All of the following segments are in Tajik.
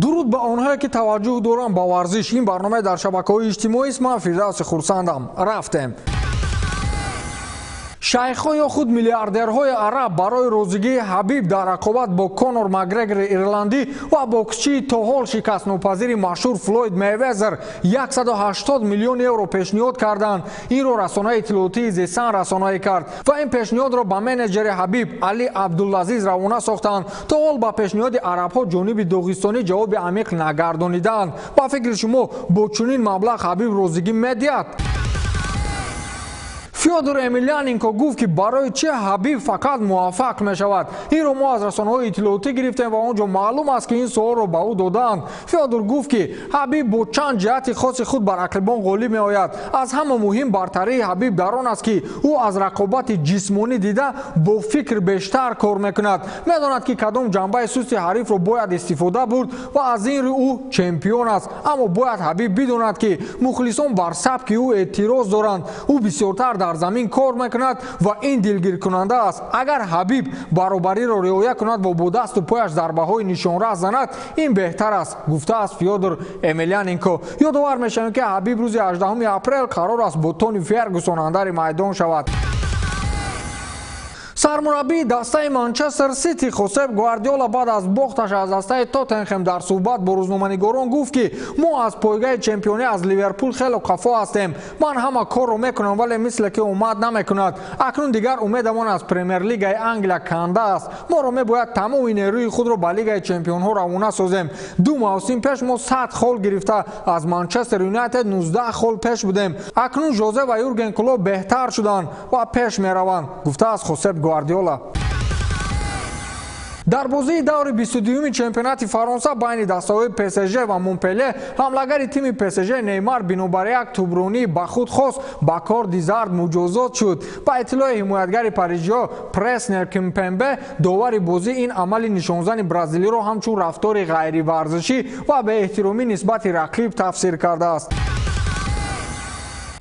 Дуруд ба онҳое, ки таваҷҷӯҳ доранд ба варзиш. Ин барнома дар шабакаҳои иҷтимоист. Ман Фирдавси Хурсандам. Рафтем. Шайхҳо ё худ миллиардерҳои араб барои розигии Ҳабиб дар рақобат бо Конор Макгрегори ирландӣ ва боксчии то ҳол шикастнопазири машҳур Флойд Мейвезер 180 миллион евро пешниҳод карданд. Инро расонаи иттилоотии The Sun расонаӣ кард ва ин пешниҳодро ба менеҷери Ҳабиб, Али Абдулазиз, равона сохтанд. То ҳол ба пешниҳоди арабҳо ҷониби доғистонӣ ҷавоби амиқ нагардонидаанд. Ба фикри шумо, бо чунин маблағ Ҳабиб розигӣ медиҳад? Фёдор Емельяненко гуфт, ки барои чӣ Ҳабиб фақат муваффақ мешавад. Инро мо аз расонаҳои иттилоотӣ гирифтем ва он ҷо маълум аст, ки ин суолро ба ӯ додаанд. Фёдор гуфт, ки Ҳабиб бо чанд ҷиҳати хоси худ ба рақибон ғолиб меояд. Аз ҳама муҳим, бартарии Ҳабиб дар он аст, ки ӯ аз рақобати ҷисмонӣ дида бо фикр бештар кор мекунад, медонад, ки кадом ҷанбаи сусти ҳарифро бояд истифода бурд ва аз ин рӯ ӯ чемпион аст. Аммо бояд Ҳабиб бидонад, ки мухлисон бар сабки ӯ эътироз доранд. Ӯ бисёртар дар замин кор мекунад ва ин дилгиркунанда аст. Агар Ҳабиб баробариро риоя кунад ва бо дасту пояш зарбаҳои нишонрас занад, ин беҳтар аст, гуфтааст Фёдор Емельяненко. Ёдовар мешавем, ки Ҳабиб рӯзи 18 апрел қарор аст бо Тони Фергюсон андари майдон шавад. Сармураббии дастаи Манчестер Сити Хосеп Гвардиола баъд аз бохташ аз дастаи Тоттенхем дар суҳбат бо рӯзноманигорон гуфт, ки мо аз пойгаи чемпионӣ аз Ливерпул хело қафо ҳастем. Ман ҳама корро мекунам, вале мисле ки омад намекунад. Акнун дигар умедамон аз Премер-лигаи Англия канда аст. Моро мебояд тамоми нерӯи худро ба Лигаи чемпионҳо равона созем. 2 мавсим пеш мо 100 хол гирифта, аз Манчестер Юнайтед 19 хол пеш будем. Акнун Жозе ва Юрген Клоп беҳтар шуданд ва пеш мераванд, гуфтааст Хосеп Гвардиола. Дар бозии даври 22-юми чемпионати Фаронса байни дастаҳои ПСЖ ва Монпеле ҳамлагари тими ПСЖ Неймар бинобар як тӯбронии ба худ хос ба корди зард муҷозот шуд. Ба иттилои ҳимоятгари парижиҳо Преснел Кимпембе, довари бозӣ ин амали нишонзани бразилиро ҳамчун рафтори ғайриварзишӣ ва беэҳтиромӣ нисбати рақиб тафсир кардааст.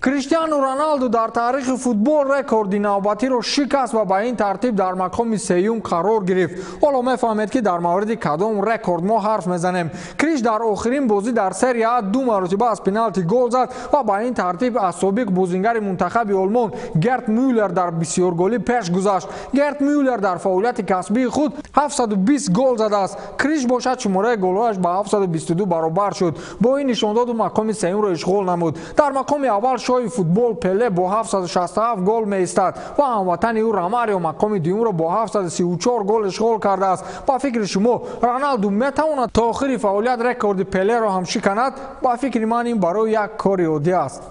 Криштиану Роналду дар таърихи футбол рекорди навбатиро шикаст ва ба ин тартиб дар мақоми сеюм қарор гирифт. Ҳоло мефаҳмед, ки дар мавриди кадом рекорд мо ҳарф мезанем. Криш дар охирин бозӣ дар Серия А ду маротиба аз пеналти гол зад ва ба ин тартиб аз собиқ бозингари мунтахаби Олмон Герт Мюллер дар бисёрголӣ пеш гузашт. Герт Мюллер дар фаъолияти касбии худ 720 гол задааст. Криш бошад, шумораи голҳояш ба 722 баробар шуд. Бо ин нишондоду мақоми сеюмро ишғол намуд. Дар мақоми аввал шоҳи футбол Пеле бо 767 гол меистад ва ҳамватани ӯ Ромарио мақоми дуюмро бо 734 гол ишғол кардааст. Ба фикри шумо, Роналду метавонад то охири фаъолият рекорди Пелеро ҳам шиканад? Ба фикри ман, ин барои як кори оддӣ аст.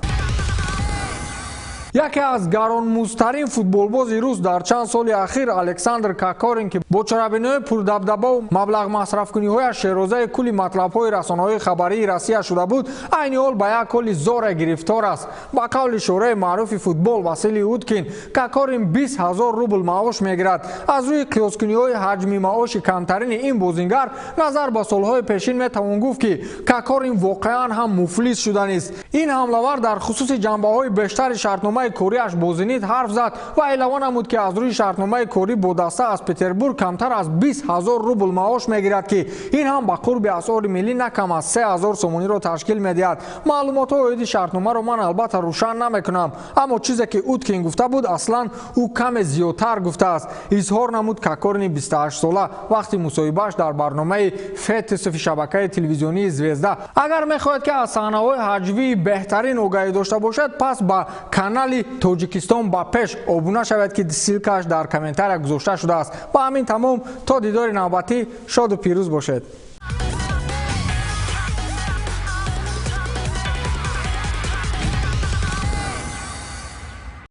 Яке аз гаронмуздтарин футболбози рус дар чанд соли ахир, Александр Кокорин, ки бо чорабиниҳои пурдабдабаву маблағмасрафкуниҳояш шерозаи кулли матлабҳои расонаҳои хабарии Россия шуда буд, айни ҳол ба як ҳоли зоре гирифтор аст. Ба қавли шораи маъруфи футбол Василий Уткин, Кокорин 20 000 рубл маош мегирад. Аз рӯи қиёскуниҳои ҳаҷми маоши камтарини ин бозингар назар ба солҳои пешин метавон гуфт, ки Кокорин воқеан ҳам муфлис шуданист. Ин ҳамлавар дар хусуси ҷанбаҳои бештари шартномаи кориаш бо Зенит ҳарф зад ва илова намуд, ки аз рӯи шартномаи корӣ бо даста аз Петербург камтар аз 20 000 рубл маош мегирад, ки ин ҳам ба қурби асъори миллӣ на кам аз 3000 сомониро ташкил медиҳад. Маълумотҳои оиди шартномаро ман албатта рӯшан намекунам, аммо чизе ки Уткин гуфта буд, аслан ӯ каме зиёдтар гуфтааст, изҳор намуд Кокорини 28-сола вақти мусоҳибааш дар барномаи Фетисови шабакаи телевизионии Звезда. Агар мехоҳед, ки аз саҳнаҳои ҳаҷвии беҳтарин огаҳӣ дошта бошед, пас ба канали Тоҷикистон ба пеш обуна шавед, ки ссылка аш дар комментария гузошта шудааст. Ба ҳамин тамом. То дидори навбатӣ шоду пирӯз бошед.